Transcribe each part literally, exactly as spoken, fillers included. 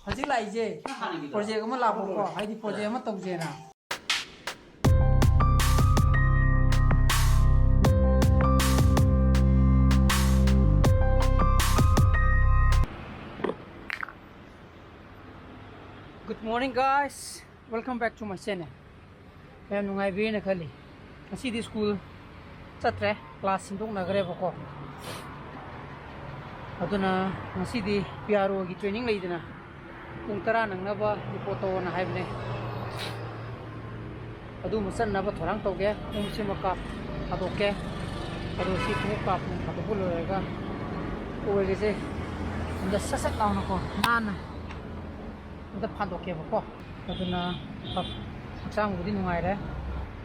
ꯍꯧꯖꯤꯛ ꯂꯥꯛꯏꯁꯦ ꯄ꯭ꯔꯣꯖꯦꯛ ꯑꯃ ꯂꯥꯛꯄꯀꯣ, ꯍꯥꯏꯗꯤ ꯄ꯭ꯔꯣꯖꯦꯛ ꯑꯃ ꯇꯧꯁꯦꯅ꯫ Good morning, guys. Welcome back to my channel. ꯌꯥꯝ ꯅꯨꯡꯉꯥꯏꯕꯤꯔꯦꯅ ꯈꯜꯂꯤ꯫ ꯉꯁꯤꯗꯤ ꯁ꯭ꯀꯨꯜ ꯆꯠꯇ꯭ꯔꯦ, ꯀ꯭ꯂꯥꯁ ꯁꯤꯟꯗꯣꯛꯅꯈ꯭ꯔꯦꯕꯀꯣ꯫ ꯑꯗꯨꯅ ꯉꯁꯤꯗꯤ ꯄꯤ ꯑꯥꯔ ꯑꯣꯒꯤ ꯇ꯭ꯔꯦꯅꯤꯡ ꯂꯩꯗꯅ, ꯄꯨꯡ ꯇꯔꯥ ꯅꯪꯅꯕ ꯔꯤꯄꯣꯔꯠ ꯇꯧꯑꯣꯅ ꯍꯥꯏꯕꯅꯦ꯫ ꯑꯗꯨ ꯑꯃ ꯆꯠꯅꯕ ꯊꯧꯔꯥꯡ ꯇꯧꯒꯦ꯫ ꯄꯨꯡꯁꯤꯃ ꯀꯥꯞ ꯊꯥꯗꯣꯛꯀꯦ꯫ ꯑꯗꯣ ꯁꯤ ꯈꯣꯡꯎꯞ ꯀꯥꯞ ꯊꯥꯗꯣꯛꯄ ꯂꯣꯏꯔꯒ ꯑꯣꯏꯔꯤꯁꯦ ꯑꯝꯇ ꯁꯠ ꯁꯠ ꯂꯥꯎꯅꯀꯣ, ꯅꯥꯟꯅ ꯑꯝꯇ ꯐꯥꯗꯣꯛꯀꯦꯕꯀꯣ꯫ ꯑꯗꯨꯅ ꯍꯛꯆꯥꯡꯕꯨꯗꯤ ꯅꯨꯡꯉꯥꯏꯔꯦ,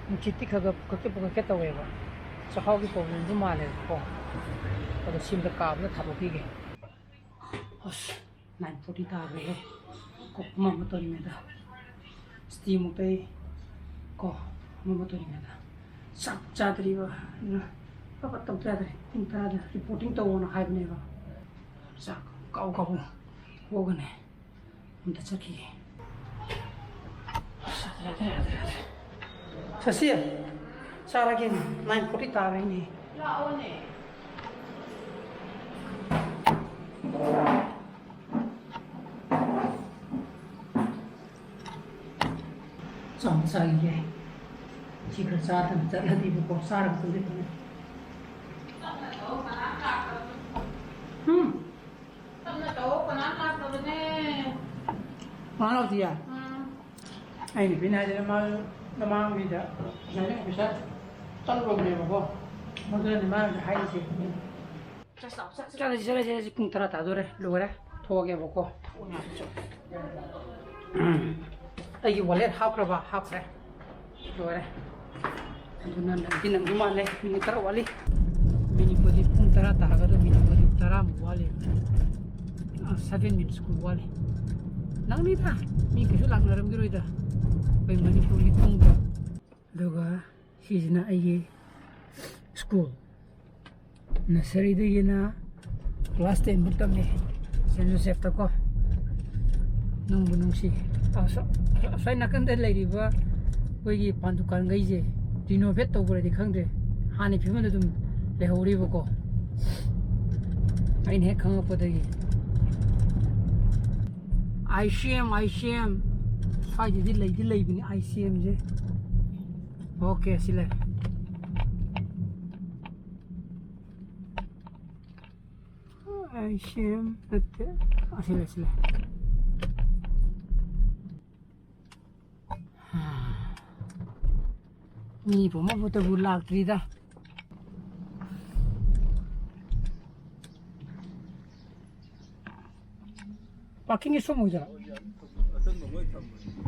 ꯅꯨꯡꯁꯤꯠꯇꯤ ꯈꯔ ꯈꯔ ꯄꯨꯈꯠꯀꯦ ꯄꯨꯈꯠꯀꯦ ꯇꯧꯋꯦꯕ, ꯆꯥꯛꯈꯥꯎꯒꯤ ꯄ꯭ꯔꯣꯕ꯭ꯂꯦꯝꯁꯨ ꯃꯥꯜꯂꯦꯕꯀꯣ꯫ ꯑꯗꯣ ꯁꯤ ꯑꯝꯇ ꯀꯥꯞꯅ ꯊꯥꯗꯣꯛꯄꯤꯒꯦ꯫ ꯑꯁ, ꯅꯥꯏꯟ ꯐꯣꯔꯇꯤ ꯇꯥꯈ꯭ꯔꯦꯍꯦ꯫ ꯀꯣꯛ ꯑꯃ ꯑꯃ ꯇꯧꯔꯤꯉꯩꯗ, ꯁ꯭ꯇꯤꯃꯨꯛ ꯇꯩ ꯀꯣ, ꯑꯃ ꯑꯃ ꯇꯧꯔꯤꯉꯩꯗ꯫ ꯆꯥꯛ ꯆꯥꯗ꯭ꯔꯤꯕ, ꯑꯗꯨꯅ ꯐꯠ ꯐꯠ ꯇꯧꯗ ꯌꯥꯗ꯭ꯔꯦ꯫ ꯄꯨꯡ ꯇꯔꯥꯗ ꯔꯤꯄꯣꯔꯇꯤꯡ ꯇꯧꯑꯣꯅ ꯍꯥꯏꯕꯅꯦꯕ꯫ ꯆꯥꯛ ꯀꯥꯎ ꯀꯥꯎ ꯍꯣꯒꯅꯦ꯫ ꯑꯝꯇ ꯆꯠꯈꯤꯒꯦ꯫ ꯑꯁ, ꯌꯥꯗ꯭ꯔꯦ, ꯌꯥꯗ꯭ꯔꯦ, ꯌꯥꯗ꯭ꯔꯦ꯫ ꯁꯁꯤ, ꯆꯥꯔꯒꯦꯅꯦ꯫ ꯅꯥꯏꯟ ꯐꯣꯔꯇꯤ ꯇꯥꯔꯦꯅꯦ꯫ ꯂꯥꯛꯑꯣꯅꯦ꯫ ꯆꯥꯎꯅ ꯆꯥꯈꯤꯒꯦ꯫ ꯁꯤ ꯈꯔ ꯆꯥꯗꯅ ꯆꯠꯂꯗꯤꯕꯀꯣ, ꯆꯥꯔꯒ ꯆꯠꯂꯗꯤ꯫ ꯎꯝ꯫ ꯇꯞꯅ ꯇꯧ, ꯀꯅꯥꯝ ꯂꯥꯛꯇꯕꯅꯦ꯫ ꯃꯥ ꯂꯥꯛꯇꯤꯌꯦ? ꯎꯝ꯫ ꯑꯩ ꯅꯨꯄꯤꯅ ꯍꯥꯏꯗꯅ ꯃꯥ ꯃꯃꯥꯡꯒꯤꯗ ꯑꯗꯨꯃꯥꯏꯅ ꯑꯣꯐꯤꯁꯥꯔ ꯆꯠꯂꯨꯔꯕꯅꯦꯕꯀꯣ꯫ ꯃꯗꯨꯅꯅꯦ ꯃꯥꯅ ꯍꯥꯏꯔꯤꯁꯦ꯫ ꯆꯠꯂꯁꯤ, ꯆꯠꯂꯁꯤ, ꯆꯠꯂꯁꯤ, ꯄꯨꯡ ꯇꯔꯥ ꯇꯥꯗꯣꯔꯦ, ꯂꯣꯏꯔꯦ꯫ ꯊꯣꯛꯑꯒꯦꯕꯀꯣ꯫ ꯑꯩꯒꯤ ꯋꯥꯂꯦꯠ ꯍꯥꯞꯈ꯭ꯔꯕ? ꯍꯥꯞꯈ꯭ꯔꯦ꯫ ꯂꯣꯏꯔꯦ꯫ ꯑꯗꯨꯅ ꯅꯪꯗꯤ ꯅꯪꯗꯤ ꯃꯥꯜꯂꯦ꯫ ꯃꯤꯅꯤꯠ ꯇꯔꯥ ꯋꯥꯠꯂꯤ꯫ ꯃꯅꯤꯄꯨꯔꯗꯤ ꯄꯨꯡ ꯇꯔꯥ ꯇꯥꯔꯒꯗ ꯃꯅꯤꯄꯨꯔꯗꯤ ꯇꯔꯥꯃꯨꯛ ꯋꯥꯠꯂꯤ꯫ ꯑ, seven minutes ꯀꯨꯝꯕ ꯋꯥꯠꯂꯤ꯫ ꯅꯪꯅꯤꯗ꯫ ꯃꯤ ꯀꯩꯁꯨ ꯂꯥꯛꯅꯔꯝꯈꯤꯔꯣꯏꯗ꯫ ꯑꯩꯈꯣꯏ ꯃꯅꯤꯄꯨꯔꯒꯤ ꯄꯨꯡꯗꯣ꯫ ꯑꯗꯨꯒ ꯁꯤꯁꯤꯅ ꯑꯩꯒꯤ ꯁ꯭ꯀꯨꯜ꯫ ꯅꯁꯔꯤꯗꯒꯤꯅ ꯀ꯭ꯂꯥꯁ ꯇꯦꯟ ꯐꯥꯎ ꯇꯝꯃꯤ ꯁꯦꯟ ꯖꯣꯁꯦꯐꯇꯀꯣ꯫ ꯅꯨꯡꯕꯨ ꯅꯨꯡꯁꯤ꯫ ꯑꯁ-, ꯑꯁ꯭ꯋꯥꯏ ꯅꯥꯀꯟꯗ ꯂꯩꯔꯤꯕ ꯑꯩꯈꯣꯏꯒꯤ ꯄꯥꯟ ꯗꯨꯀꯥꯟꯈꯩꯁꯦ ꯔꯤꯅꯣꯚꯦꯠ ꯇꯧꯕ꯭ꯔꯗꯤ ꯈꯪꯗ꯭ꯔꯦ, ꯍꯥꯟꯅ ꯐꯤꯕꯝꯗ ꯑꯗꯨꯝ ꯂꯩꯍꯧꯔꯤꯕꯀꯣ꯫ ꯑꯩꯅ ꯍꯦꯛ ꯈꯪꯉꯛꯄꯗꯒꯤ꯫ I C M, I C M. ꯁ꯭ꯋꯥꯏꯗꯗꯤ ꯂꯩꯗꯤ ꯂꯩꯕꯅꯤ ꯑꯥꯏ ꯁꯤ ꯑꯦꯝꯁꯦ꯫ ꯑꯣꯀꯦ, ꯁꯤ ꯂꯩꯔꯦ꯫ ꯑꯥꯏ ꯁꯤ ꯑꯦꯝ ꯅꯠꯇꯦ꯫ ꯑꯁꯤ ꯂꯩ, ꯁꯤ ꯂꯩ꯫ ꯃꯤꯕꯨ ꯑꯃꯕꯨꯇꯕꯨ ꯂꯥꯛꯇ꯭ꯔꯤꯗ꯫ ꯄꯥꯔꯀꯤꯡꯒꯤ ꯁꯣꯝ ꯑꯣꯏꯖꯔꯣ?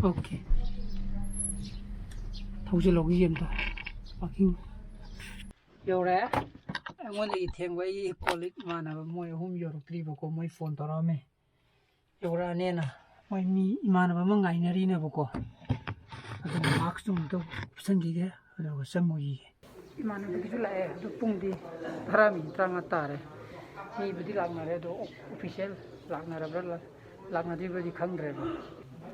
ꯑꯣꯀꯦ꯫ ꯊꯧꯖꯤꯜꯍꯧꯈꯤꯒꯦ ꯑꯝꯇ꯫ ꯄꯥꯔꯀꯤꯡ ꯌꯧꯔꯦ꯫ ꯑꯩꯉꯣꯟꯗꯒꯤ ꯊꯦꯡꯕ ꯑꯩꯒꯤ ꯀꯣꯂꯤꯛ ꯏꯃꯥꯟꯅꯕ ꯃꯣꯏ ꯑꯍꯨꯝ ꯌꯧꯔꯛꯇ꯭ꯔꯤꯕꯀꯣ, ꯃꯣꯏ ꯐꯣꯟ ꯇꯧꯔꯛꯑꯝꯃꯦ꯫ ꯌꯧꯔꯛꯑꯅꯦꯅ ꯃꯣꯏ ꯃꯤ ꯏꯃꯥꯟꯅꯕ ꯑꯃ ꯉꯥꯏꯅꯔꯤꯅꯦꯕꯀꯣ꯫ ꯑꯗꯨꯅ ꯃꯥꯛꯁꯇꯨ ꯑꯝꯇ ꯎꯞꯁꯟꯈꯤꯒꯦ, ꯑꯗꯨꯒ ꯆꯪꯉꯨꯈꯤꯒꯦ꯫ ꯏꯃꯥꯟꯅꯕꯒꯤꯁꯨ ꯂꯥꯛꯑꯦ, ꯑꯗꯨ ꯄꯨꯡꯗꯤ ꯇꯔꯥ ꯃꯤꯅꯤꯠ ꯇꯔꯥꯃꯉꯥ ꯇꯥꯔꯦ꯫ ꯃꯤꯕꯨꯗꯤ ꯂꯥꯛꯅꯔꯦ, ꯑꯗꯣ ꯑꯣꯐꯤꯁꯦꯜ ꯂꯥꯛꯅꯔꯕ꯭ꯔꯥ, ꯂꯥꯛꯅꯗ꯭ꯔꯤꯕ꯭ꯔꯗꯤ ꯈꯪꯗ꯭ꯔꯦꯕ꯫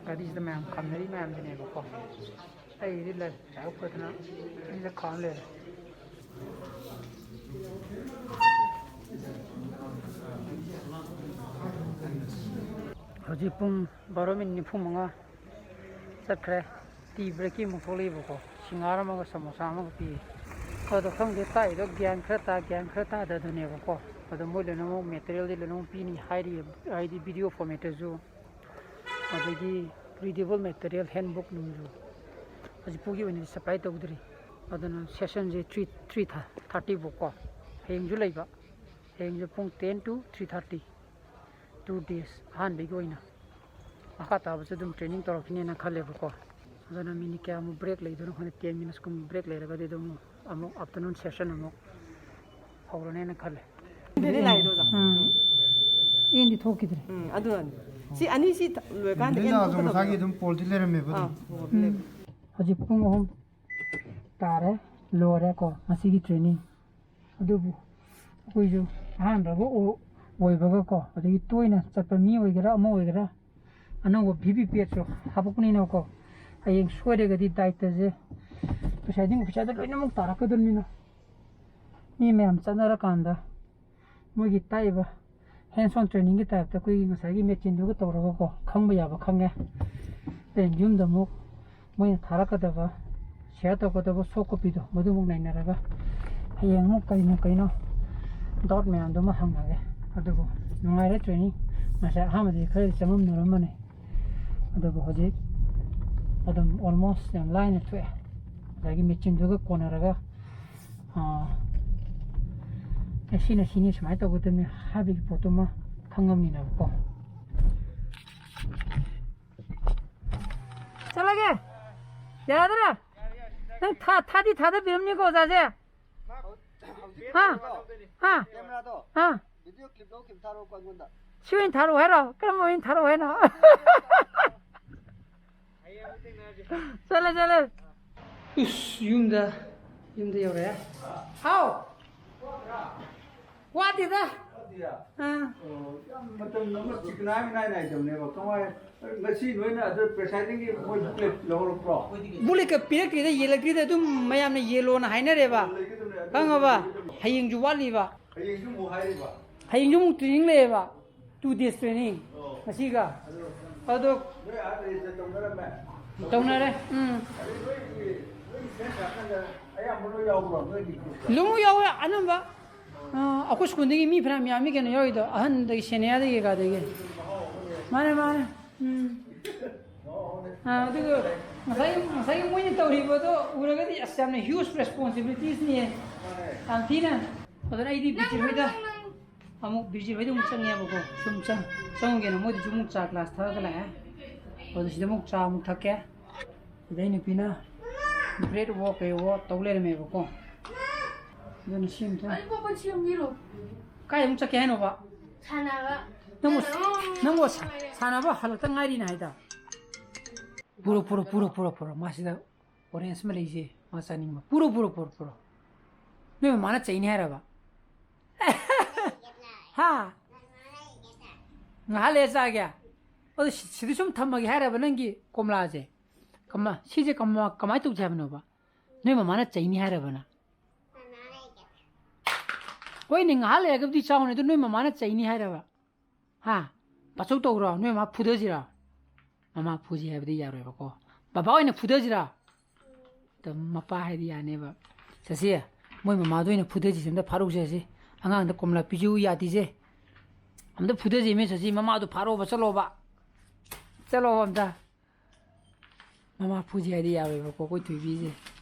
ꯒꯥꯔꯤꯁꯤꯗ ꯃꯌꯥꯝ ꯈꯥꯝꯅꯔꯤ ꯃꯌꯥꯝꯁꯤꯅꯦꯕꯀꯣ꯫ ꯑꯩꯒꯤꯗꯤ ꯂꯩ, ꯄꯩꯁꯥ ꯎꯞꯄꯗꯅ ꯑꯩꯁꯤꯗ ꯈꯥꯝ ꯂꯩꯔꯦ꯫ ꯍꯧꯖꯤꯛ ꯄꯨꯡ ꯕꯥꯔꯣ ꯃꯤꯅꯤꯠ ꯅꯤꯐꯨ ꯃꯉꯥ ꯆꯠꯈ꯭ꯔꯦ꯫ ꯇꯤ ꯕ꯭ꯔꯦꯛꯀꯤ ꯑꯃꯨꯛ ꯊꯣꯛꯂꯛꯏꯕꯀꯣ, ꯁꯤꯡꯍꯥꯔ ꯑꯃꯒ ꯁꯃꯣꯁꯥ ꯑꯃꯒ ꯄꯤꯌꯦ꯫ ꯑꯗꯣ ꯈꯪꯗꯦ, ꯇꯥꯛꯏꯗꯣ ꯒ꯭ꯌꯥꯟ ꯈꯔ ꯇꯥ, ꯒ꯭ꯌꯥꯟ ꯈꯔ ꯇꯥꯗꯗꯅꯦꯕꯀꯣ꯫ ꯑꯗꯣ ꯃꯣꯏ ꯂꯣꯏꯅꯃꯛ ꯃꯦꯇꯔꯤꯌꯦꯜꯗꯤ ꯂꯣꯏꯅꯃꯛ ꯄꯤꯅꯤ ꯍꯥꯏꯔꯤ, ꯍꯥꯏꯗꯤ ꯚꯤꯗꯤꯑꯣ ꯐꯣꯔꯃꯦꯠꯇꯁꯨ, ꯑꯗꯒꯤ ꯔꯤꯗꯦꯕꯜ ꯃꯦꯇꯔꯤꯌꯦꯜ ꯍꯦꯟꯕꯨꯛ ꯅꯨꯡꯁꯨ ꯍꯧꯖꯤꯛ ꯐꯥꯎꯒꯤ ꯑꯣꯏꯅꯗꯤ ꯁꯄ꯭ꯂꯥꯏ ꯇꯧꯗ꯭ꯔꯤ꯫ ꯑꯗꯨꯅ ꯁꯦꯁꯟꯁꯦ ꯊ꯭ꯔꯤ, ꯊ꯭ꯔꯤ ꯊꯥꯔꯇꯤ ꯐꯥꯎꯀꯣ꯫ ꯍꯌꯦꯡꯁꯨ ꯂꯩꯕ, ꯍꯌꯦꯡꯁꯦ ꯄꯨꯡ ten to three thirty, two days ꯑꯍꯥꯟꯕꯒꯤ ꯑꯣꯏꯅ꯫ ꯃꯈꯥ ꯇꯥꯕꯁꯨ ꯑꯗꯨꯝ ꯇ꯭ꯔꯦꯅꯤꯡ ꯇꯧꯔꯛꯈꯤꯅꯦꯅ ꯈꯜꯂꯦꯕꯀꯣ꯫ ꯑꯗꯨꯅ ꯃꯤꯅꯤꯠ ꯀꯌꯥꯃꯨꯛ ꯕ꯭ꯔꯦꯛ ꯂꯩꯗꯣꯏꯅꯣ ꯈꯪꯗꯦ, ꯇꯦꯟ ꯃꯤꯅꯠꯁꯀꯨꯝꯕ ꯕ꯭ꯔꯦꯛ ꯂꯩꯔꯒꯗꯤ ꯑꯗꯨꯝ ꯑꯃꯨꯛ ꯑꯥꯐꯇꯔꯅꯨꯟ ꯁꯦꯁꯟ ꯑꯃꯨꯛ ꯍꯧꯔꯅꯦꯅ ꯈꯜꯂꯦ꯫ ꯁꯤꯗꯗꯤ ꯂꯥꯛꯏꯗꯣ ꯑꯣꯖꯥ? ꯎꯝ꯫ ꯑꯦꯟꯗꯤ ꯊꯣꯛꯈꯤꯗ꯭ꯔꯦ꯫ ꯎꯝ, ꯑꯗꯨꯅꯅꯤ꯫ ꯁꯤ ꯑꯅꯤꯁꯤ ꯊ-, ꯂꯣꯏꯔꯀꯥꯟꯗ ꯑꯗꯨꯗꯤ ꯑꯦꯟ ꯅꯍꯥꯟꯁꯨ ꯊꯣꯛꯀꯗꯕꯅꯦ꯫ ꯃꯁꯥꯒꯤ ꯑꯗꯨꯝ ꯄꯣꯜꯗꯤ ꯂꯩꯔꯝꯃꯦꯕ ꯑꯗꯨꯝ꯫ ꯑꯥ, ꯄꯣꯜꯗꯤ ꯎꯝ꯫ ꯂꯩꯕ꯫ ꯍꯧꯖꯤꯛ ꯄꯨꯡ ꯑꯍꯨꯝ ꯇꯥꯔꯦ, ꯂꯣꯏꯔꯦꯀꯣ ꯉꯁꯤꯒꯤ ꯇ꯭ꯔꯦꯅꯤꯡ꯫ ꯑꯗꯨꯕꯨ ꯑꯩꯈꯣꯏꯁꯨ ꯑꯍꯥꯟꯕꯒ ꯑꯣ-, ꯑꯣꯏꯕꯒꯀꯣ, ꯑꯗꯒꯤ ꯇꯣꯏꯅ ꯆꯠꯄ ꯃꯤ ꯑꯣꯏꯒꯦꯔꯥ ꯑꯃ ꯑꯣꯏꯒꯦꯔꯥ, ꯑꯅꯧꯕ ꯚꯤ ꯚꯤ ꯄꯦꯠꯁꯨ ꯍꯥꯄꯛꯄꯅꯤꯅꯀꯣ, ꯍꯌꯦꯡ ꯁꯣꯏꯔꯒꯗꯤ ꯗꯥꯏꯇꯁꯦ ꯄ꯭ꯔꯤꯁꯥꯏꯗꯤꯡ ꯑꯣꯐꯤꯁꯥꯔꯗ ꯂꯣꯏꯅꯃꯛ ꯇꯥꯔꯛꯀꯗꯕꯅꯤꯅ, ꯃꯤ ꯃꯌꯥꯝ ꯆꯠꯅꯔꯀꯥꯟꯗ ꯃꯣꯏꯒꯤ ꯇꯥꯛꯏꯕ ꯍꯦꯟꯁ ꯑꯣꯟ ꯇ꯭ꯔꯦꯅꯤꯡꯒꯤ ꯇꯥꯏꯞꯇ ꯑꯩꯈꯣꯏꯒꯤ ꯉꯁꯥꯏꯒꯤ ꯃꯦꯆꯤꯟꯗꯨꯒ ꯇꯧꯔꯒꯀꯣ, ꯈꯪꯕ ꯌꯥꯕ ꯈꯪꯉꯦ꯫ ꯑꯗꯩ ꯌꯨꯝꯗ ꯑꯃꯨꯛ ꯃꯣꯏꯅ ꯊꯥꯔꯛꯀꯗꯕ, ꯁꯤꯌꯔ ꯇꯧꯒꯗꯕ ꯁꯣꯐ ꯀꯣꯄꯤꯗꯣ, ꯃꯗꯨꯃꯨꯛ ꯅꯩꯅꯔꯒ ꯍꯌꯦꯡ ꯑꯃꯨꯛ ꯀꯔꯤꯅꯣ ꯀꯩꯅꯣ ꯗꯥꯎꯠ ꯃꯌꯥꯝꯗꯨꯃ ꯍꯪꯉꯒꯦ꯫ ꯑꯗꯨꯕꯨ ꯅꯨꯡꯉꯥꯏꯔꯦ ꯇ꯭ꯔꯦꯅꯤꯡ꯫ ꯉꯁꯥꯏ ꯑꯍꯥꯟꯕꯗꯤ ꯈꯔꯗꯤ ꯆꯃꯝꯅꯔꯝꯕꯅꯦ, ꯑꯗꯨꯕꯨ ꯍꯧꯖꯤꯛ ꯑꯗꯨꯝ ꯑꯣꯜꯃꯣꯁ ꯌꯥꯝ ꯂꯥꯏꯅ ꯊꯣꯛꯑꯦ꯫ ꯉꯁꯥꯏꯒꯤ ꯃꯦꯆꯤꯟꯗꯨꯒ ꯀꯣꯟꯅꯔꯒ, ꯑꯥ, ꯑꯦ, ꯁꯤꯅ ꯁꯤꯅꯤ, ꯁꯨꯃꯥꯏꯅ ꯇꯧꯒꯗꯕꯅꯤ ꯍꯥꯏꯕꯒꯤ ꯄꯣꯠꯇꯨꯃ ꯈꯪꯉꯝꯅꯤꯅꯕꯀꯣ꯫ ꯆꯠꯂꯒꯦ꯫ ꯌꯥꯗ꯭ꯔꯥ? ꯅꯪ ꯊꯥ-, ꯊꯥꯗꯤ ꯊꯥꯗꯕꯤꯔꯝꯅꯤꯀꯣ, ꯑꯣꯖꯥꯁꯦ? ꯍꯥ? ꯍꯥ? ꯀꯦꯃꯦꯔꯥꯗꯣ ꯍꯥ? ꯚꯤꯗꯤꯑꯣ ꯀ꯭ꯂꯤꯞ ꯂꯧꯈꯤꯕ ꯊꯥꯔꯛꯑꯣꯀꯣ ꯑꯩꯉꯣꯟꯗ꯫ ꯁꯤ ꯑꯣꯏꯅ ꯊꯥꯔꯛꯑꯣ ꯍꯥꯏꯔꯣ? ꯀꯔꯝꯕ ꯑꯣꯏꯅ ꯊꯥꯔꯛꯑꯣ ꯍꯥꯏꯅꯣ? ꯆꯠꯂꯦ, ꯆꯠꯂꯦ꯫ ꯏꯁ, ꯌꯨꯝꯗ, ꯌꯨꯝꯗ ꯌꯧꯔꯛꯑꯦ꯫ ꯍꯥꯎ꯫ ꯋꯥꯗꯦꯗ꯫ ꯑꯥ꯫ ꯑꯣ, ꯌꯥꯝ ꯃꯇꯝ ꯑꯃ ꯆꯤꯛꯅꯥꯏ ꯃꯤꯅꯥꯏ ꯅꯥꯏꯗꯕꯅꯦꯕ꯫ ꯀꯃꯥꯏ, ꯉꯁꯤ ꯅꯣꯏꯅ ꯑꯗꯨ ꯄ꯭ꯔꯦꯁꯥꯏꯗꯤꯡꯒꯤ ꯃꯣꯏ ꯕꯨꯛꯂꯦꯠ ꯂꯧꯍꯧꯔꯛꯄ꯭ꯔꯣ? ꯕꯨꯛꯂꯦꯠꯀ ꯄꯤꯔꯛꯇ꯭ꯔꯤꯗ, ꯌꯦꯜꯂꯛꯇ꯭ꯔꯤꯗ, ꯑꯗꯨꯝ ꯃꯌꯥꯝꯅ ꯌꯦꯜꯂꯣꯅ ꯍꯥꯏꯅꯔꯦꯕ꯫ ꯂꯩꯒꯗꯕꯅꯦ, ꯑꯗꯨ ꯈꯪꯉꯕ? ꯂꯩꯒꯗꯕꯅꯦ꯫ ꯍꯌꯦꯡꯁꯨ ꯋꯥꯠꯂꯤꯕ꯫ ꯍꯌꯦꯡꯁꯨ ꯑꯃꯨꯛ ꯍꯥꯏꯔꯤꯕ? ꯍꯌꯦꯡꯁꯨ ꯑꯃꯨꯛ ꯇ꯭ꯔꯦꯅꯤꯡ ꯂꯩꯌꯦꯕ꯫ ꯇꯨ ꯗꯦꯖ ꯇ꯭ꯔꯦꯅꯤꯡ ꯑꯣ꯫ ꯉꯁꯤꯒ꯫ ꯑꯗꯨ ꯑꯗꯣ ꯅꯣꯏ ꯑꯥ ꯔꯦꯁꯇ ꯇꯧꯅꯔꯝꯃꯦ? ꯇꯧꯅꯔꯦ꯫ ꯎꯝ꯫ ꯑꯗꯨ ꯅꯣꯏꯒꯤ, ꯅꯣꯏꯒꯤ ꯐ꯭ꯔꯦꯟꯁ ꯉꯥꯛꯇꯪꯗ ꯑꯌꯥꯝꯕ ꯂꯣꯏ ꯌꯥꯎꯕ꯭ꯔꯣ ꯅꯣꯏꯒꯤ ꯒ꯭ꯔꯨꯞꯇ? ꯂꯣꯏꯅꯃꯛ ꯌꯥꯎꯋꯦ ꯑꯅꯝꯕ꯫ ꯑ, ꯑꯩꯈꯣꯏ ꯁ꯭ꯀꯨꯜꯗꯒꯤ ꯃꯤ ꯐꯅꯌꯥꯝ ꯌꯥꯝꯃꯤ ꯀꯩꯅꯣ ꯌꯥꯎꯔꯤꯗꯣ, ꯑꯍꯟꯗꯒꯤ ꯁꯦꯅꯤꯌꯔꯗꯒꯤ ꯀꯩꯀꯥꯗꯒꯤ꯫ ꯃꯥꯅꯦ, ꯃꯥꯅꯦ꯫ ꯎꯝ꯫ ꯑ, ꯑꯗꯨꯒ ꯉꯁꯥꯏ, ꯉꯁꯥꯏꯒꯤ ꯃꯣꯏꯅ ꯇꯧꯔꯤꯕꯗꯣ ꯎꯔꯒꯗꯤ ꯑꯁ ꯌꯥꯝꯅ ꯍ꯭ꯌꯨꯖ ꯔꯦꯁꯄꯣꯟꯁꯤꯕꯤꯂꯤꯇꯤꯁꯅꯤꯌꯦ꯫ ꯌꯥꯝ ꯊꯤꯅ꯫ ꯑꯗꯨꯅ ꯑꯩꯗꯤ ꯕꯤꯖꯤꯠ ꯍꯣꯏꯗ ꯑꯃꯨꯛ, ꯕꯤꯖꯤꯠ ꯍꯣꯏꯗ ꯑꯃꯨꯛ ꯆꯪꯉꯦꯕꯀꯣ꯫ ꯁꯨꯝ ꯆꯪ-, ꯆꯪꯉꯨꯒꯦꯅ ꯃꯣꯏꯗꯁꯨ ꯑꯃꯨꯛ ꯆꯥ ꯒ꯭ꯂꯥꯁ ꯊꯛꯑꯒ ꯂꯥꯛꯑꯦ꯫ ꯑꯗꯨ ꯁꯤꯗ ꯑꯃꯨꯛ ꯆꯥ ꯑꯃꯨꯛ ꯊꯛꯀꯦ꯫ ꯁꯤꯗꯩ ꯅꯨꯄꯤꯅ ꯕ꯭ꯔꯦꯗ ꯋꯣ ꯀꯩꯋꯣ ꯇꯧ ꯂꯩꯔꯝꯃꯦꯕꯀꯣ꯫ ꯑꯗꯨꯅ ꯁꯤ ꯑꯝꯇ ꯑꯩ ꯄꯣꯄ ꯁꯦꯝꯕꯤꯔꯣ꯫ ꯀꯥꯏ ꯑꯃꯨꯛ ꯆꯠꯀꯦ ꯍꯥꯏꯅꯣꯕ? ꯁꯥꯟꯅꯕ꯫ ꯅꯪꯕꯨ, ꯁꯥꯟꯅꯕ꯫ ꯅꯪꯕꯨ ꯁꯥ-, ꯁꯥꯟꯅꯕ ꯍꯜꯂꯛꯇ ꯉꯥꯏꯔꯤꯅ ꯍꯥꯏꯗ꯫ ꯄꯨꯔꯣ, ꯄꯨꯔꯣ, ꯄꯨꯔꯣ, ꯄꯨꯔꯣ, ꯄꯨꯔꯣ꯫ ꯃꯥꯁꯤꯗ ꯑꯣꯔꯦꯟꯖ ꯑꯃ ꯂꯩꯁꯦ, ꯃꯥ ꯆꯥꯅꯤꯡꯕ꯫ ꯄꯨꯔꯣ, ꯄꯨꯔꯣ, ꯄꯨꯔꯣ, ꯄꯨꯔꯣ꯫ ꯅꯣꯏ ꯃꯃꯥꯅ ꯆꯩꯅꯤ ꯍꯥꯏꯔꯕ? ꯍꯥ? ꯉꯥꯏꯍꯥꯛ ꯂꯩꯔ ꯆꯥꯒꯦ? ꯑꯗꯨ ꯁꯤ-, ꯁꯤꯗ ꯁꯨꯝ ꯊꯝꯃꯒꯦ ꯍꯥꯏꯔꯕ ꯅꯪꯒꯤ ꯀꯣꯝꯂꯥꯁꯦ? ꯀꯃ-, ꯁꯤꯁꯦ ꯀꯃ-, ꯀꯃꯥꯏꯅ ꯇꯧꯁꯦ ꯍꯥꯏꯕꯅꯣꯕ? ꯅꯣꯏ ꯃꯃꯥꯅ ꯆꯩꯅꯤ ꯍꯥꯏꯔꯕ ꯅꯪ? ꯍꯣꯏꯅꯦ, ꯉꯥꯏꯍꯥꯛ ꯂꯩꯔꯒꯕꯨꯗꯤ ꯆꯥꯎꯅꯦ, ꯑꯗꯨ ꯅꯣꯏ ꯃꯃꯥꯅ ꯆꯩꯅꯤ ꯍꯥꯏꯔꯕ? ꯍꯥ? ꯕꯥꯆꯧ ꯇꯧꯔꯣ, ꯅꯣꯏ ꯃꯃꯥ ꯐꯨꯗꯁꯤꯔꯣ? ꯃꯃꯥ ꯐꯨꯁꯤ ꯍꯥꯏꯕꯗꯤ ꯌꯥꯔꯣꯏꯕꯀꯣ꯫ ꯕꯕꯥ ꯑꯣꯏꯅ ꯐꯨꯗꯁꯤꯔꯣ? ꯑꯗ ꯃꯄꯥ ꯍꯥꯏꯗꯤ ꯌꯥꯅꯦꯕ꯫ ꯆꯠꯁꯤ, ꯃꯣꯏ ꯃꯃꯥꯗꯣ ꯑꯣꯏꯅ ꯐꯨꯗꯁꯤ, ꯑꯝꯇ ꯐꯥꯔꯧꯁꯦ ꯁꯤ꯫ ꯑꯉꯥꯡꯗ ꯀꯣꯝꯂꯥ ꯄꯤꯖꯧ ꯌꯥꯗꯤꯁꯦ꯫ ꯑꯝꯇ ꯐꯨꯗꯁꯤ ꯃꯤ, ꯆꯠꯁꯤ, ꯃꯃꯥꯗꯣ ꯐꯥꯔꯣꯕ, ꯆꯠꯂꯣꯕ꯫ ꯆꯠꯂꯣꯕ ꯑꯝꯇ꯫ ꯃꯃꯥ ꯐꯨꯁꯤ ꯍꯥꯏꯗꯤ ꯌꯥꯔꯣꯏꯕꯀꯣ, ꯑꯩꯈꯣꯏ ꯊꯣꯏꯕꯤꯁꯦ꯫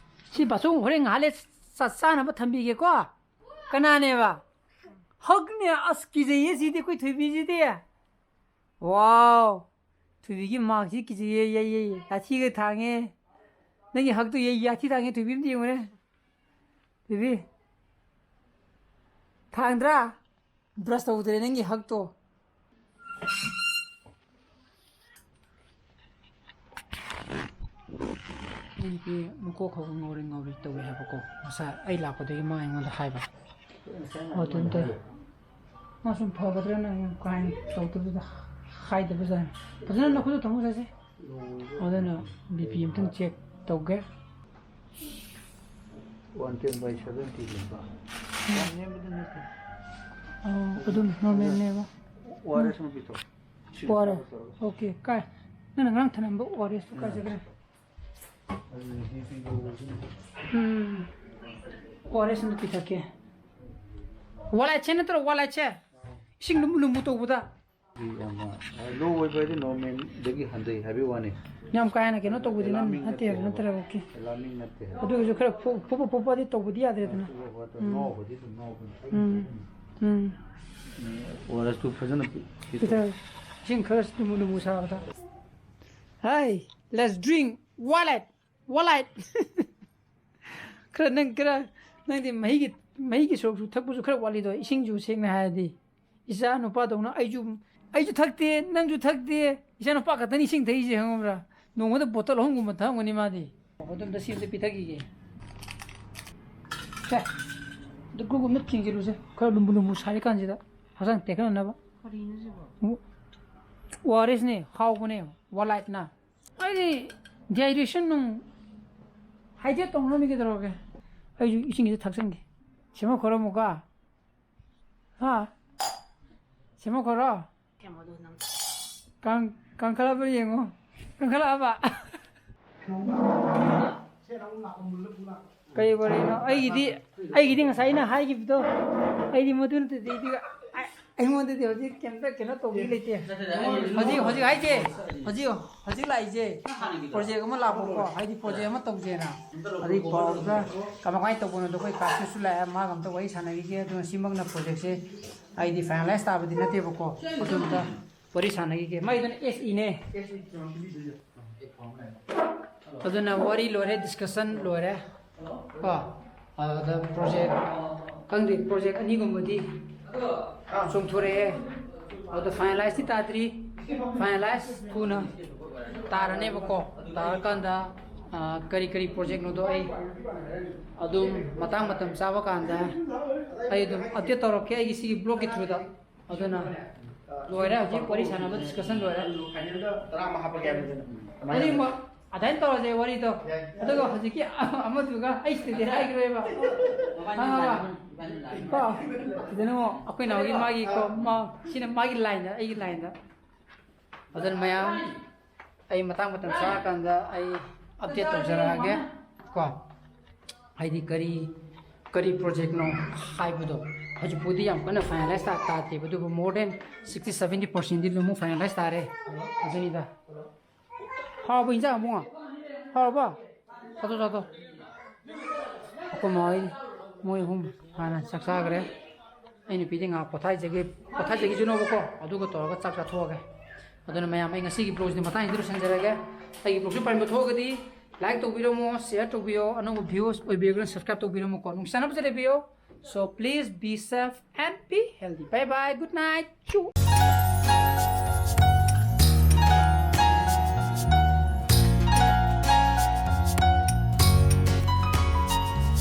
ꯁꯤ ꯕꯥꯆꯧ ꯍꯣꯔꯦꯟ ꯉꯥꯏꯍꯥꯛ ꯂꯩ ꯆꯥ-, ꯆꯥꯅꯕ ꯊꯝꯕꯤꯒꯦꯀꯣ꯫ ꯀꯅꯥꯅꯦꯕ? ꯍꯛꯅꯦ, ꯑꯁ, ꯀꯤꯖꯩꯌꯦ ꯁꯤꯗꯤ, ꯑꯩꯈꯣꯏ ꯊꯣꯏꯕꯤꯁꯤꯗꯤ꯫ ꯋꯥꯎ! ꯊꯣꯏꯕꯤꯒꯤ ꯃꯥꯛꯁꯤ ꯀꯤꯖꯩꯌꯦ, ꯌꯩ, ꯌꯩ, ꯌꯥꯊꯤꯒ ꯊꯥꯡꯉꯦ꯫ ꯅꯪꯒꯤ ꯍꯛꯇꯣ ꯌꯩ, ꯌꯥꯊꯤ ꯊꯥꯡꯉꯦ, ꯊꯣꯏꯕꯤ ꯑꯝꯇ ꯌꯦꯡꯉꯨꯅꯦ꯫ ꯊꯣꯏꯕꯤ꯫ ꯊꯥꯡꯗ꯭ꯔꯥ? ꯕ꯭ꯔꯁ ꯇꯧꯗ꯭ꯔꯦ ꯅꯪꯒꯤ ꯍꯛꯇꯣ꯫ ꯅꯨꯄꯤ ꯃꯀꯣꯛ ꯈꯔ ꯉꯥꯎꯔꯤ ꯉꯥꯎꯔꯤ ꯇꯧꯋꯦ ꯍꯥꯏꯕꯀꯣ꯫ ꯉꯁꯥꯏ ꯑꯩ ꯂꯥꯛꯄꯗꯒꯤ ꯃꯥ ꯑꯩꯉꯣꯟꯗ ꯍꯥꯏꯕ꯫ ꯑꯣ, ꯑꯗꯨꯝ ꯇꯧꯋꯦ꯫ ꯃꯥ ꯁꯨꯝ ꯐꯒꯗ꯭ꯔꯅ ꯌꯥꯝ ꯀꯥ ꯍꯦꯟꯅ ꯇꯧꯗꯕꯤꯗ ꯍꯥꯏꯗꯕꯖꯥꯠꯅꯤ꯫ ꯐꯖꯅ ꯅꯈꯨꯠꯇꯣ ꯊꯝꯃꯨ ꯁꯦ꯫ ꯑꯗꯨꯅ ꯕꯤ ꯄꯤ ꯑꯝꯇꯪ ꯆꯦꯛ ꯇꯧꯒꯦ꯫ One ten by seventy ꯒꯨꯝꯕ꯫ ꯌꯥꯝ ꯅꯦꯝꯕꯗꯤ ꯅꯠꯇꯦ꯫ ꯑꯣ, ꯑꯗꯨꯝ ꯅꯣꯔꯃꯦꯜꯅꯦꯕ꯫ ꯑꯣ ꯑꯥꯔ ꯑꯦꯁ ꯑꯃ ꯄꯤꯊꯣꯛ꯫ ꯁꯤ ꯑꯣ ꯑꯥꯔ ꯑꯦꯁ꯫ ꯇꯧꯔꯒ꯫ ꯑꯣꯀꯦ, ꯀꯥꯏ? ꯅꯪꯅ ꯉꯔꯥꯡ ꯊꯅꯝꯕ ꯑꯣ ꯑꯥꯔ ꯑꯦꯁꯇꯨ ꯀꯥꯏ ꯆꯠꯈ꯭ꯔꯦ? ꯑꯗꯨꯅ ꯕꯤ ꯄꯤ ꯂꯣ ꯑꯣꯏꯕꯅꯤ꯫ ꯎꯝ꯫ ꯑꯣ ꯑꯥꯔ ꯑꯦꯁ ꯑꯃ ꯄꯤꯊꯛꯀꯦ꯫ ꯋꯥꯂꯥꯏꯠꯁꯦ ꯅꯠꯇ꯭ꯔꯣ, ꯋꯥꯂꯥꯏꯠꯁꯦ? ꯏꯁꯤꯡ ꯂꯨꯝꯕꯨ ꯂꯨꯝꯕꯨ ꯇꯧꯕꯗ꯫ ꯌꯥꯝꯅ ꯂꯣ ꯑꯣꯏꯕ ꯍꯥꯏꯗꯤ ꯅꯣꯔꯃꯦꯜꯗꯒꯤ ꯍꯟꯊꯩ ꯍꯥꯏꯕꯒꯤ ꯋꯥꯅꯤ꯫ ꯌꯥꯝ ꯀꯥ ꯍꯦꯟꯅ ꯀꯩꯅꯣ ꯇꯧꯕꯗꯤ ꯅꯠ-, ꯑꯦꯂꯥꯔꯃꯤꯡ ꯅꯠꯇꯦꯕ, ꯅꯠꯇꯦꯕ꯫ ꯅꯠꯇ꯭ꯔꯕ? ꯑꯣꯀꯦ꯫ ꯑꯦꯂꯥꯔꯃꯤꯡ ꯅꯠꯇꯦ ꯍꯥꯏꯕ꯫ ꯑꯗꯨ ꯑꯣꯏꯔꯁꯨ ꯈꯔ ꯐꯨ-, ꯐꯨꯕ ꯐꯨꯕꯗꯤ ꯇꯧꯕꯗꯤ ꯌꯥꯗ꯭ꯔꯦꯗꯅ꯫ ꯐꯨꯕ ꯐꯨꯕ ꯎꯝ꯫ ꯅꯣꯛꯑꯕꯨꯗꯤ ꯑꯗꯨꯝ ꯅꯣꯛꯑꯕꯅꯤ꯫ ꯎꯝ꯫ ꯎꯝ꯫ ꯎꯝ, ꯑꯣ ꯑꯥꯔ ꯑꯦꯁꯇꯨ ꯐꯖꯅ ꯄꯤ-, ꯄꯤꯊꯛꯑꯣ꯫ ꯄꯤꯊꯛ-, ꯏꯁꯤꯡ ꯈꯔ ꯂꯨꯝꯕꯨ ꯂꯨꯝꯕꯨ ꯁꯥꯕꯗ꯫ Hey, let's drink wallet, wallet꯫ ꯈꯔ ꯅꯪ ꯈꯔ, ꯅꯪꯗꯤ ꯃꯍꯤꯒꯤ, ꯃꯍꯤꯒꯤ ꯁꯔꯨꯛꯁꯨ ꯊꯛꯄꯁꯨ ꯈꯔ ꯋꯥꯠꯂꯤꯗꯣ, ꯏꯁꯤꯡꯁꯨ ꯁꯦꯡꯅ ꯍꯥꯏꯔꯗꯤ꯫ ꯏꯆꯥ ꯅꯨꯄꯥꯗꯧꯅ ꯑꯩꯁꯨ, ꯑꯩꯁꯨ ꯊꯛꯇꯦ, ꯅꯪꯁꯨ ꯊꯛꯇꯦ, ꯏꯆꯥ ꯅꯨꯄꯥ ꯈꯛꯇꯅꯤ ꯏꯁꯤꯡ ꯊꯛꯏꯁꯦ, ꯈꯪꯉꯕ꯭ꯔꯥ? ꯅꯣꯡꯃꯗ ꯕꯣꯇꯜ ꯑꯍꯨꯝꯒꯨꯝꯕ ꯊꯛꯑꯝꯒꯅꯤ ꯃꯥꯗꯤ꯫ ꯑꯗꯨꯝꯗ ꯁꯤ ꯑꯝꯇ ꯄꯤꯊꯛꯈꯤꯒꯦ꯫ ꯁꯦ, ꯑꯗꯨ ꯒ꯭ꯔꯨꯞ ꯑꯃ ꯆꯤꯡꯁꯤꯜꯂꯨꯁꯦ, ꯈꯔ ꯂꯨꯝꯕꯨ ꯂꯨꯝꯕꯨ ꯁꯥꯔꯤꯀꯥꯟꯁꯤꯗ ꯍꯛꯆꯥꯡ ꯇꯦꯛꯈꯠꯅꯅꯕ꯫ ꯀꯔꯤꯅꯣ ꯁꯤꯕꯣ? ꯎ-, ꯑꯣ ꯑꯥꯔ ꯑꯦꯁꯅꯦ, ꯍꯥꯎꯕꯅꯦ꯫ ꯋꯥꯂꯥꯏꯠꯅ꯫ ꯑꯩꯗꯤ ꯗꯤꯍꯥꯏꯗ꯭ꯔꯦꯁꯟ ꯅꯨꯡ ꯍꯥꯏꯗ꯭ꯔꯦꯠ ꯇꯧꯅꯕꯅꯤ ꯀꯩꯗꯧꯔꯒꯦ? ꯑꯩꯁꯨ ꯏꯁꯤꯡꯁꯦ ꯊꯛꯆꯟꯒꯦ꯫ ꯁꯦꯝꯃꯛꯈꯣꯔꯣ ꯑꯃꯨꯛꯀ꯫ ꯍꯥ? ꯁꯦꯝꯃꯛꯈꯣꯔꯣ? ꯀꯥꯡ-, ꯀꯥꯡꯈꯠꯂꯕ꯭ꯔꯥ ꯌꯦꯡꯉꯣ꯫ ꯀꯥꯡꯈꯠꯂꯛꯑꯕ? ꯀꯩ ꯋꯥꯔꯤꯅꯣ? ꯑꯩꯒꯤꯗꯤ, ꯑꯩꯒꯤꯗꯤ ꯉꯁꯥꯏ ꯑꯩꯅ ꯍꯥꯏꯈꯤꯕꯗꯣ, ꯑꯩꯗꯤ ꯃꯗꯨ ꯅꯠꯇꯗꯤ ꯑꯩꯗꯤ, ꯑꯩ-, ꯑꯩꯉꯣꯟꯗꯗꯤ ꯍꯧꯖꯤꯛ ꯀꯩꯝꯇ ꯀꯩꯅꯣ ꯇꯧꯕꯤ ꯂꯩꯇꯦ꯫ ꯍꯧꯖꯤꯛ, ꯍꯧꯖꯤꯛ ꯍꯥꯏꯁꯦ, ꯍꯧꯖꯤꯛ, ꯍꯧꯖꯤꯛ ꯂꯥꯛꯏꯁꯦ ꯄ꯭ꯔꯣꯖꯦꯛ ꯑꯃ ꯂꯥꯛꯄꯀꯣ, ꯍꯥꯏꯗꯤ ꯄ꯭ꯔꯣꯖꯦꯛ ꯑꯃ ꯇꯧꯁꯦꯅ꯫ ꯑꯗꯨꯒꯤ ꯄꯥꯎꯗ ꯀꯃꯥꯏꯅ ꯇꯧꯕꯅꯣꯗꯣ ꯑꯩꯈꯣꯏ ꯀꯥꯁꯤꯁꯨ ꯂꯥꯛꯑꯦ, ꯃꯥꯒ ꯑꯝꯇ ꯋꯥꯔꯤ ꯁꯥꯟꯅꯈꯤꯒꯦ꯫ ꯑꯗꯨꯅ ꯁꯤꯃꯛꯅ ꯄ꯭ꯔꯣꯖꯦꯛꯁꯦ ꯍꯥꯏꯗꯤ ꯐꯥꯏꯅꯦꯂꯥꯏꯁ ꯇꯥꯕꯗꯤ ꯅꯠꯇꯦꯕꯀꯣ, ꯑꯗꯨꯝꯇ ꯋꯥꯔꯤ ꯁꯥꯟꯅꯈꯤꯒꯦ꯫ ꯃꯥꯏꯗꯨꯅ ꯑꯦꯁ ꯏꯅꯦ꯫ ꯑꯗꯨꯅ ꯋꯥꯔꯤ ꯂꯣꯏꯔꯦ, ꯗꯤꯁꯀꯁꯟ ꯂꯣꯏꯔꯦ ꯀꯣ꯫ ꯑꯗꯨꯗ ꯄ꯭ꯔꯣꯖꯦꯛ, ꯈꯪꯗꯦ, ꯄ꯭ꯔꯣꯖꯦꯛ ꯑꯅꯤꯒꯨꯝꯕꯗꯤ ꯆꯣꯡꯊꯣꯔꯛꯑꯦ꯫ ꯑꯗꯨꯗ ꯐꯥꯏꯅꯦꯂꯥꯏꯁꯇꯤ ꯇꯥꯗ꯭ꯔꯤ꯫ ꯐꯥꯏꯅꯦꯂꯥꯏꯁ ꯊꯨꯅ ꯇꯥꯔꯅꯦꯕꯀꯣ꯫ ꯇꯥꯔꯀꯥꯟꯗ, ꯑ, ꯀꯔꯤ ꯀꯔꯤ ꯄ꯭ꯔꯣꯖꯦꯛꯅꯣꯗꯣ ꯑꯩ ꯑꯗꯨꯝ ꯃꯇꯥꯡ ꯃꯇꯝ ꯆꯥꯕ ꯀꯥꯟꯗ ꯑꯩ ꯑꯗꯨꯝ ꯑꯞꯗꯦꯠ ꯇꯧꯔꯛꯀꯦ ꯑꯩꯒꯤ ꯁꯤꯒꯤ ꯕ꯭ꯂꯣꯛꯀꯤ ꯊ꯭ꯔꯨꯗ꯫ ꯑꯗꯨꯅ ꯂꯣꯏꯔꯦ, ꯍꯧꯖꯤꯛ ꯋꯥꯔꯤ ꯁꯥꯟꯅꯕ, ꯗꯤꯁꯀꯁꯟ ꯂꯣꯏꯔꯦ꯫ ꯐꯥꯏꯅꯦꯜꯗ ꯇꯔꯥ ꯑꯃ ꯍꯥꯞꯄꯒꯦ ꯍꯥꯏꯕꯅꯤꯗꯅ꯫ ꯑꯗꯨꯃꯥꯏꯅ ꯑꯅꯤꯃꯛ ꯑꯗꯨꯃꯥꯏꯅ ꯇꯧꯔꯁꯦ ꯋꯥꯔꯤꯗꯣ꯫ ꯌꯥꯏ꯫ ꯑꯗꯨꯒ ꯍꯧꯖꯤꯛꯀꯤ ꯑꯃꯗꯨꯒ ꯑꯩ ꯁꯤꯗꯗꯤ ꯍꯥꯏꯈ꯭ꯔꯣꯏꯕ꯫ ꯃꯕꯥꯅꯤ ꯈꯪꯉꯕ? ꯂꯥꯏꯟ ꯑꯃ, ꯃꯕꯥꯅꯤ ꯂꯥꯏꯟ ꯑꯃ꯫ ꯀꯣ? ꯁꯤꯗꯅ ꯑꯃꯨꯛ ꯑꯩꯈꯣꯏ ꯅꯥꯎꯒꯤ ꯃꯥꯒꯤ ꯀꯣ, ꯃꯥ, ꯁꯤꯅ ꯃꯥꯒꯤ ꯂꯥꯏꯟꯗ, ꯑꯩꯒꯤ ꯂꯥꯏꯟꯗ꯫ ꯑꯗꯨꯅ ꯃꯌꯥꯝ, ꯑꯩ ꯃꯇꯥꯡ ꯃꯇꯝ ꯆꯥꯔꯀꯥꯟꯗ ꯑꯩ ꯑꯞꯗꯦꯠ ꯇꯧꯖꯔꯛꯑꯒꯦ ꯀꯣ꯫ ꯍꯥꯏꯗꯤ ꯀꯔꯤ, ꯀꯔꯤ ꯄ꯭ꯔꯣꯖꯦꯛꯅꯣ ꯍꯥꯏꯕꯗꯣ꯫ ꯍꯧꯖꯤꯛꯄꯨꯗꯤ ꯌꯥꯝ ꯀꯟꯅ ꯐꯥꯏꯅꯦꯂꯥꯏꯁ ꯇꯥ-, ꯇꯥꯗꯦꯕ, ꯑꯗꯨꯕꯨ more than sixty seventy percent ꯗꯤ ꯑꯗꯨꯝ ꯐꯥꯏꯅꯦꯂꯥꯏꯁ ꯇꯥꯔꯦ꯫ ꯑꯗꯨꯅꯤꯗ꯫ ꯍꯥꯎꯔꯕꯣ ꯏꯟꯖꯥꯡ ꯑꯕꯨꯡꯉꯣ? ꯍꯥꯎꯔꯕꯣ? ꯆꯥꯊꯣꯛ, ꯆꯥꯊꯣꯛ꯫ ꯑꯩꯈꯣꯏ ꯃꯥ ꯍꯣꯏ ꯃꯣꯏ ꯑꯍꯨꯝ ꯍꯥꯟꯅ ꯆꯥꯛ ꯆꯥꯈ꯭ꯔꯦ꯫ ꯑꯩ ꯅꯨꯄꯤꯗꯤ ꯉꯥꯏꯍꯥꯛ ꯄꯣꯊꯥꯏꯖꯒꯦ, ꯄꯣꯊꯥꯏꯖꯈꯤꯁꯅꯣꯕꯀꯣ, ꯑꯗꯨꯒ ꯇꯧꯔꯒ ꯆꯥꯛ ꯆꯥꯊꯣꯛꯑꯒꯦ꯫ ꯑꯗꯨꯅ ꯃꯌꯥꯝ, ꯑꯩ ꯉꯁꯤꯒꯤ ꯕ꯭ꯂꯣꯒꯁꯤꯗꯤ ꯃꯇꯥꯡꯁꯤꯗ ꯂꯣꯏꯁꯤꯟꯖꯔꯒꯦ꯫ ꯑꯩꯒꯤ ꯕ꯭ꯂꯣꯒꯁꯤ ꯄꯥꯝꯕ ꯊꯣꯛꯑꯒꯗꯤ ꯂꯥꯏꯛ ꯇꯧꯕꯤꯔꯝꯃꯣ, ꯁꯤꯌꯔ ꯇꯧꯕꯤꯌꯣ, ꯑꯅꯧꯕ ꯚ꯭ꯌꯨꯋꯔꯁ ꯑꯣꯏꯕꯤꯔꯒꯅ ꯁꯕꯁꯀ꯭ꯔꯥꯏꯕ ꯇꯧꯕꯤꯔꯝꯃꯨꯀꯣ꯫ ꯅꯨꯡꯁꯤ ꯆꯥꯟꯅꯕꯁꯦ ꯂꯩꯕꯤꯌꯣ꯫ So please be safe and be healthy. Bye bye. Good night. Choo.